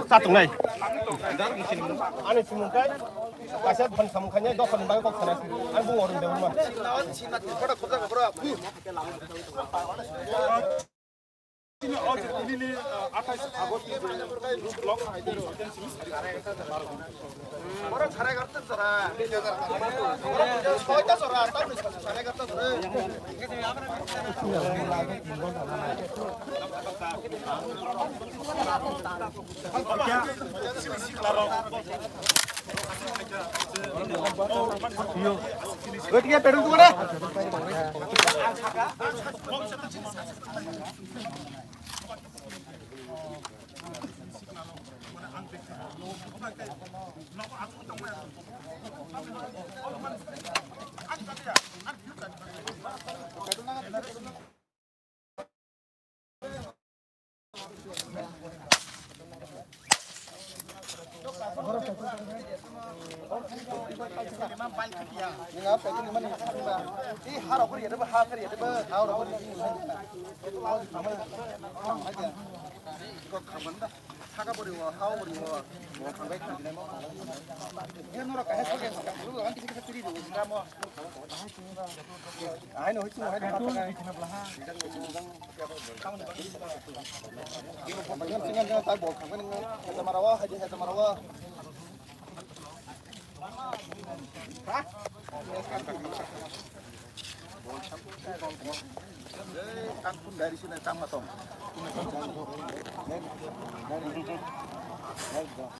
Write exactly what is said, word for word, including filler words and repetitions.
Chatung nai. Ani simung kai kaisa ban samung khainai dosa ni bagwi kok sana. Ani bung orang dewan man. Chini o je nini, ah, athais August ni je road block hai de road.